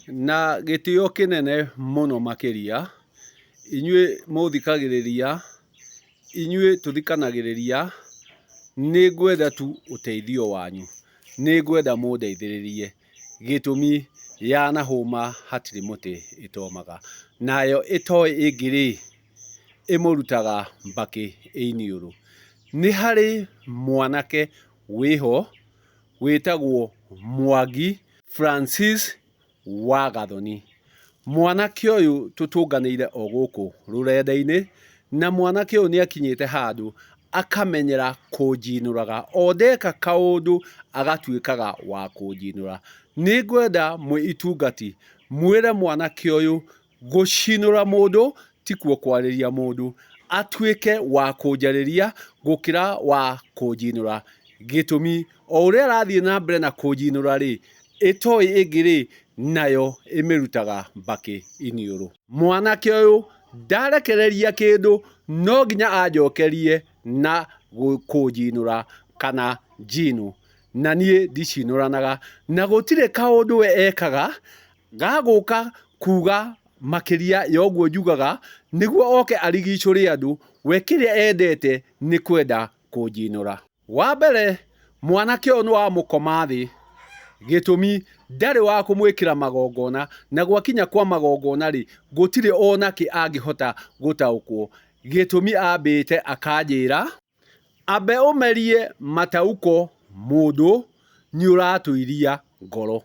Na gĩtĩo kĩnene mũno makĩria, inyuĩ mũthikagĩrĩria, inyuĩ tũthikanagĩrĩria, nĩ ngwenda tu ũteithio wanyu. Nĩ ngwenda mũndeithĩrĩrie. Gĩtũmi yanahũma hatirĩ mũtĩ ĩtomaga. Nayo ĩtoĩ ĩngĩ rĩ, ĩmũrutaga mbakĩ ĩiniũrũ. Nĩ harĩ mwanake wĩho wĩtagwo Mwangi Francis wa Gathoni. Mwanake ũyũ tũtũnganĩire o gũkũ rũrenda-inĩ, na mwanake ũyũ nĩ akinyĩte handũ akamenyera kũnjinũraga. O ndeka kaũndũ agatuĩkaga wa kũnjinũra. Nĩ ngwenda mwĩ itungati mwĩre mwanake ũyũ Gũcinũra mũndũ tikuo kwarĩria mũndũ, atuĩke wa kũnjarĩria gũkĩra wa kũnjinũra. Gĩtũmi, o ũrĩa arathiĩ na mbere na kũnjinũra-rĩ, ĩtoĩ ĩngĩ-rĩ, nayo ĩmĩrutaga mbakĩ iniũrũ. Mwanake ũyũ ndarekereria kĩndũ no nginya anjokerie na kũnjinũra kana njinũ. Na niĩ ndicinũranaga. Na gũtirĩ kaũndũ we ekaga Gagũka kuga makĩria ya ũguo njugaga nĩguo oke arigicũre andũ, we kĩrĩa endete nĩ kwenda kũnjinũra. Wa mbere mwanake ũyũ nĩ wa mũkoma thĩ, gĩtũmi ndarĩ wa kũmwĩkĩra magongona, na gwakinya kwa magongona-rĩ, gũtirĩ onakĩ angĩhota gũtaũkwo. Gĩtũmi ambĩte akanjĩra. Ambe ũmerie matauko mũndũ nĩũratũiria ngoro.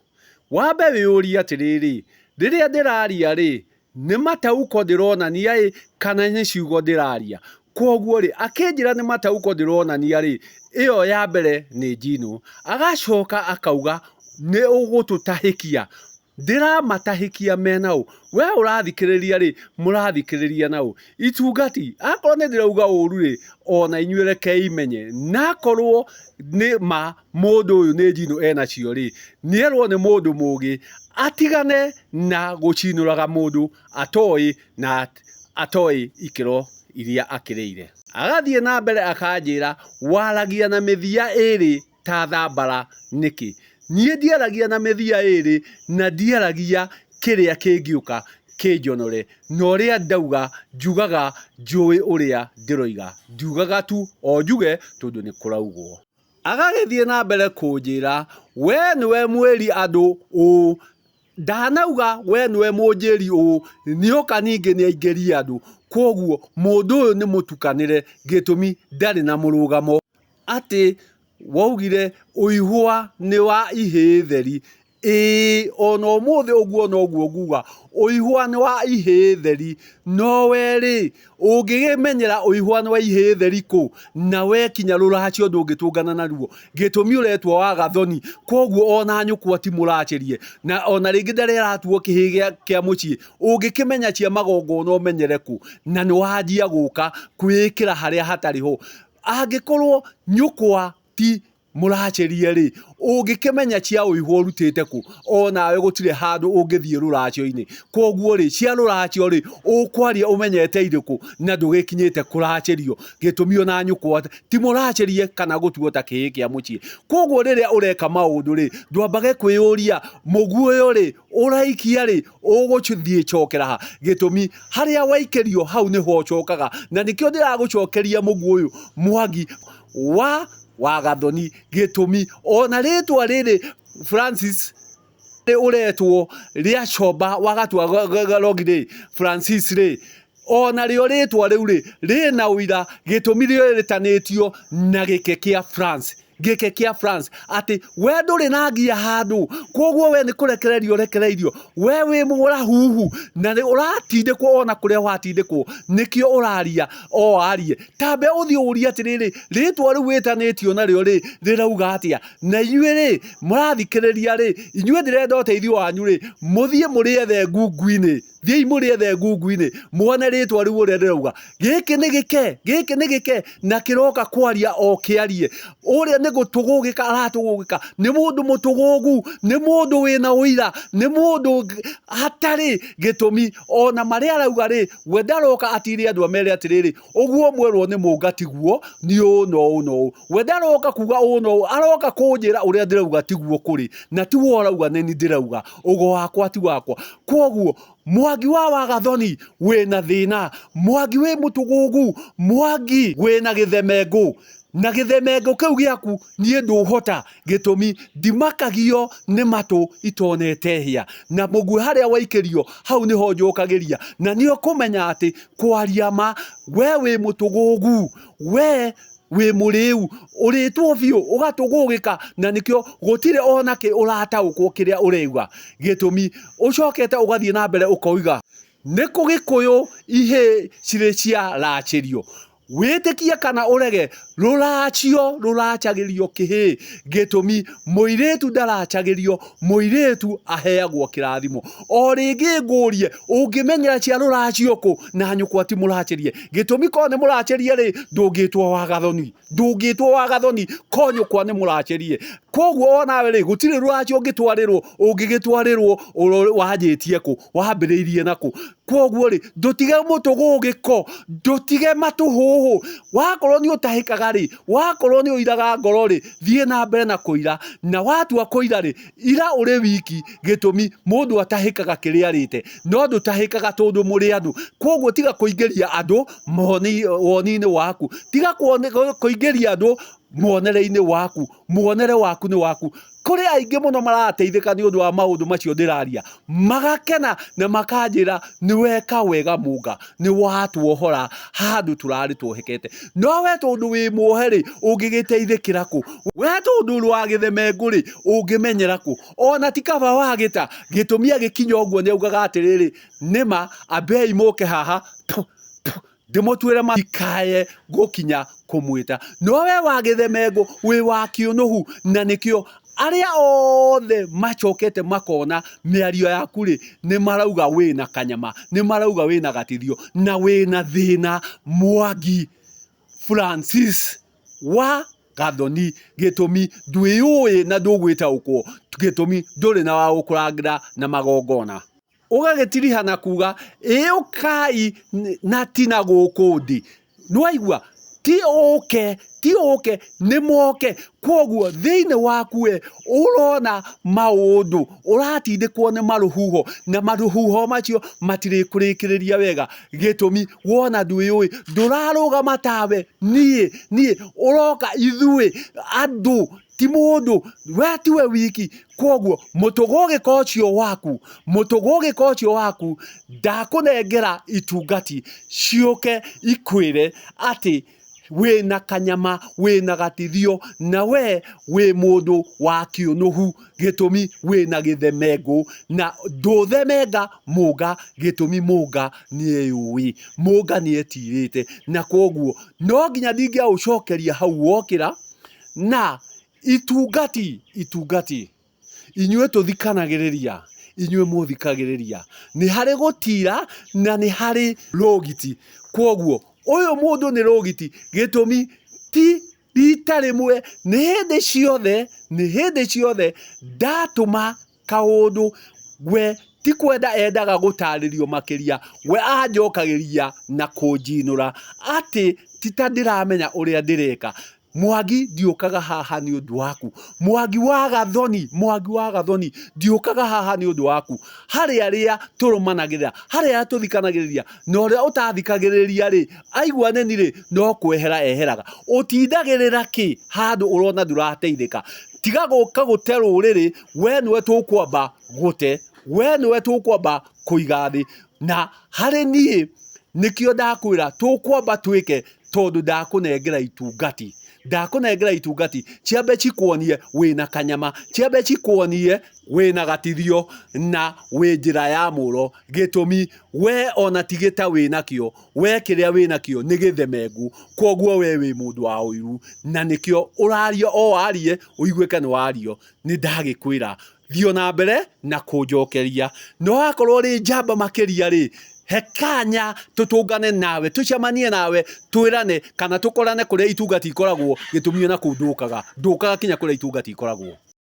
Wambe wĩyũrie atĩrĩrĩ, rĩrĩa ndĩraria rĩ, nĩ matauko ndĩronania ĩ kana nĩ ciugo ndĩraria? Kwoguo rĩ, akĩnjĩra nĩ matauko ndĩronania rĩ, ĩyo ya mbere nĩ njinũ. Agacoka akauga nĩ ũgũtũtahĩkia. Ndĩramatahĩkia me na ũ? We ũrathikĩrĩria rĩ, mũrathikĩrĩria na ũ? Itungati, akorwo nĩ ndĩrauga ũru rĩ, ona inyuĩ rekei menye. Na akorwo nĩ ma mũndũ ũyũ nĩ njino enacio rĩ, nĩerwo nĩ mũndũ mũgĩ atigane na gũcinũraga mũndũ atoĩ na atoĩ ikĩro iria akĩrĩire. Agathiĩ na mbere akanjĩra waragia na mĩthia ĩrĩ ta thambara nĩkĩ? Niĩ ndiaragia na mĩthia ĩrĩ na ndiaragia kĩrĩa kĩngĩũka kĩnjonore, na ũrĩa ndauga njugaga njũĩ ũrĩa ndĩroiga, ndiugaga tu o njuge tondũ nĩ kũraugwo. Agagĩthiĩ na mbere kũnjĩra, we nĩwe mwĩri andũ ũũ, ndanauga we nĩwe mũnjĩri ũũ, nĩoka ningĩ nĩaingĩrie andũ, kwoguo mũndũ ũyũ nĩ mũtukanĩre gĩtũmi ndarĩ na mũrũgamo. Atĩ waugire ũihwa nĩ wa ihĩĩ theri. Ĩĩ ona ũmũthĩ ũguo noguo nguga, ũihwa nĩ wa ihĩĩ theri. No we rĩ, ũngĩkĩmenyera ũihwa nĩ wa ihĩĩ theri kũ? Na we kinya rũracio ndũngĩtũngana naruo. Gĩtũmi ũretwo wa gathoni, koguo ona nyũkwa ti mũracĩrie. Na ona rĩngĩ ndarĩ aratuo kĩhĩĩ kĩa mũciĩ. Ũngĩkĩmenya cia magongona ũmenyere kũ? Na nĩ wanjia gũka kwĩĩkĩra harĩa hatarĩ ho. Angĩkorwo nyũkwa ti mũracĩrie-rĩ, ũngĩkĩmenya cia ũihwa ũrutĩte kũ? Onawe gũtirĩ handũ ũngĩthiĩ rũracio-inĩ. Koguo-rĩ, cia rũracio-rĩ, ũkwaria ũmenyete irĩkũ na ndũgĩkinyĩte kũracĩrio? Gĩtũmi ona nyũkwa ti mũracĩrie kana gũtuo ta kĩhĩĩ kĩa mũciĩ. Koguo rĩrĩa ũreka maũndũ-rĩ, ndwambage kwĩyũria mũguĩ ũyũ-rĩ, ũraikia rĩ, ũgũthiĩ cokera ha? Gĩtũmi, harĩa waikĩrio hau nĩho ũcokaga, na nĩkĩo ndĩragũcokeria mũguĩ ũyũ Mwangi wa Wagathoni. Gĩtũmi, ona rĩtwa rĩrĩ Francis ũretwo rĩa Comba wagatua Rogi rĩ, Francis rĩ, ona rĩo rĩtwa rĩu rĩ, rĩna ũira gĩtũmi rĩtanĩtio na gĩke kĩa France gĩke kĩa France atĩ we ndũrĩ na ngia handũ koguo we nĩ kũrekererio ũrekereirio we wĩ mũrahuhu na nĩ ũratindĩkwo ona kũrĩa watindĩkwo nĩkĩo ũraria o arie tambe ũthiĩ ũrie atĩrĩrĩ rĩtwa rĩu wĩtanĩtio narĩo rĩ rĩrauga atĩa na inyuĩ rĩ mũrathikĩrĩria rĩ inyuĩ ndĩrenda ũteithio wanyu rĩ mũthiĩ mũrĩethe ngungu-inĩ. Thiĩi mũrĩethe ngungu-inĩ muone rĩtwa rĩu ũrĩa rĩrauga. Gĩkĩ nĩ gĩke, gĩkĩ nĩ gĩke, na kĩroka kwaria o kĩarie. Ũrĩa nĩ gũtũgũgĩka aratũgũgĩka, nĩ mũndũ mũtũgũgu, nĩ mũndũ wĩna ũira, nĩ mũndũ hatarĩ gĩtũmi. Ona marĩa arauga rĩ, we ndaroka atire andũ amere atĩrĩrĩ, ũguo mwerwo nĩ mũnga tiguo, nĩ ũũ na ũũ na ũũ. We ndaroka kuga ũũ na ũũ, aroka kũnjĩra ũrĩa ndĩrauga tiguo kũrĩ, na tiwe ũrauga nĩ niĩ ndĩrauga. Ũgo wakwa ti wakwa. Kwoguo Mwangi wa Wagathoni wĩna thĩna, Mwangi wĩ mũtũgũgũ, Mwangi wĩna gĩthemengũ, na gĩthemengũ kĩu gĩaku niĩ ndũhota, gĩtũmi ndimakagio nĩ matũ itonete hĩa, na mũguĩ harĩa waikĩrio hau nĩho njũkagĩria, na nĩ ũkũmenya atĩ kwaria ma we wĩ mũtũgũgũ, we wĩ mũrĩu, ũrĩtwo biũ, ũgatũgũgĩka, na nĩkĩo gũtirĩ ona kĩ ũrataũkwo kĩrĩa ũrauga. Gĩtũmi, ũcokete ũgathiĩ na mbere ũkoiga, nĩ kũ Gĩkũyũ ihĩĩ cirĩ cia racĩrio. Wĩtĩkie kana ũrege, rũracio rũracagĩrio kĩhĩĩ. Gĩtũmi, mũirĩtu ndaracagĩrio, mũirĩtu aheagwo kĩrathimo. O rĩngĩ ngũrie, ũngĩmenyera cia rũracio kũ na nyũkwa ti mũracĩrie? Gĩtũmi korwo nĩ mũracĩrie rĩ, ndũngĩtwo wa gathoni, ndũngĩtwo wa gathoni korwo nyũkwa nĩ mũracĩrie. Koguo onawe rĩ, gũtirĩ rũracio ũngĩtwarĩrwo, ũngĩgĩtwarĩrwo wanjĩtie kũ, wambĩrĩirie nakũ? Koguo rĩ, ndũtige mũtũgũgĩko, ndũtige matũhũhũ, wakorwo nĩ ũtahĩkaga rĩ, wakorwo nĩ ũiraga ngoro rĩ, thiĩ na mbere na kũira, na watua kũira rĩ, ira ũrĩ wiki, gĩtũmi mũndũ atahĩkaga kĩrĩa arĩte, no ndũtahĩkaga tondũ mũrĩ andũ. Koguo tiga kũingĩria andũ woni-inĩ waku, tiga kũingĩria andũ muonere-inĩ waku, muonere waku nĩ waku. Kũrĩ aingĩ mũno marateithĩka nĩ ũndũ wa maũndũ macio ndĩraria, magakena na makanjĩra nĩ weka wega Mũnga, nĩ watuohora handũ tũrarĩ tuohekete. No we tondũ wĩ muohe rĩ, ũngĩgĩteithĩkĩra kũ? We tondũ ũrĩ wa gĩthemengũ rĩ, ũngĩmenyera kũ? Ona ti kaba wagĩta, gĩtũmi agĩkinya ũguo nĩ augaga atĩrĩrĩ, nĩma ambei mũke haha, ndĩmũtuĩre matikae gũkinya kũmwĩta. No we wa gĩthemengũ wĩ wa kĩũnũhu, na nĩkĩo arĩa othe macokete makona mĩario yaku rĩ, nĩ marauga wĩna kanyama, nĩ marauga wĩna gatithio, na wĩna thĩna Mwangi Francis wa Gathoni. Gĩtũmi ndwĩyũĩ na ndũgwĩtaũkwo, gĩtũmi ndũrĩ na wa gũkũrangĩra na magongona. Ũgagĩtiriha na kuga, ĩ ũkai na ti na gũkũ ndĩ. Nĩwaigua? Ti ũke, ti ũke, nĩ moke. Kwoguo thĩinĩ waku we ũrona maũndũ, ũratindĩkwo nĩ marũhuho, na marũhuho macio matirĩkũrĩkĩrĩria wega. Gĩtũmi wona ndwĩyũĩ, ndũrarũgama tawe, niĩ, niĩ, ũroka ithuĩ andũ ti mũndũ, we tiwe wiki. Kwoguo mũtũgũgĩko ũcio waku, mũtũgũgĩko ũcio waku ndakũnengera itungati ciũke ikwĩre atĩ wĩna kanyama, wĩna gatithio, na we wĩ mũndũ wa kĩũnũhu, gĩtũmi wĩna gĩthemengũ, na ndũthemenga mũnga, gĩtũmi mũnga nĩeyũĩ, mũnga nĩetirĩte, na kwoguo no nginya ndingĩaũcokeria hau wokĩra, Na itungati, itungati, inyuĩ tũthikanagĩrĩria, inyuĩ mũthikagĩrĩria, nĩ harĩ gũtira na nĩ harĩ rũgiti. Kwoguo ũyũ mũndũ nĩ rũgiti, gĩtũmi ti rita rĩmwe, nĩ hĩndĩ ciothe, nĩ hĩndĩ ciothe ndatũma kaũndũ we ti kwenda endaga gũtarĩrio makĩria, we anjokagĩria na kũnjinũra atĩ ti ta ndĩramenya ũrĩa ndĩreka. Mwangi ndiũkaga haha nĩ ũndũ waku. Mwangi wa Gathoni, Mwangi wa Gathoni, ndiũkaga haha nĩ ũndũ waku. Harĩ arĩa tũrũmanagĩrĩra, harĩ arĩa tũthikanagĩrĩria, na ũrĩa ũtathikagĩrĩria rĩ, aigua nĩni rĩ, no kwehera eheraga. Ũtindagĩrĩra kĩ handũ ũrona ndũrateithĩka? Tiga gũka gũte rũrĩrĩ, we nĩwe tũkwamba gũte, we nĩwe tũkwamba kũiga thĩ. Na harĩ niĩ nĩkĩo ndakwĩra tũkwamba twĩke tondũ ndakũnengera itungati, ndakũnengera itungati ciambe cikuonie wĩna kanyama, ciambe cikuonie wĩna gatithio na wĩ njĩra ya mũro. Gĩtũmi we ona ti gĩta wĩnakĩo, we kĩrĩa wĩnakĩo nĩ gĩthemengu, kwoguo we wĩ mũndũ wa ũiru na nĩkĩo ũraria o warie ũiguĩke nĩ wario. Nĩ ndagĩkwĩra. Thiĩ na mbere na kũnjokeria. Na wakorwo ũrĩ njamba makĩria rĩ, he kanya tũtũngane nawe, tũcemanie nawe, twĩrane kana tũkorane kũrĩa itungati ikoragwo, gĩtũmi ona kũu ndũkaga, ndũkaga kinya kũrĩa itungati ikoragwo.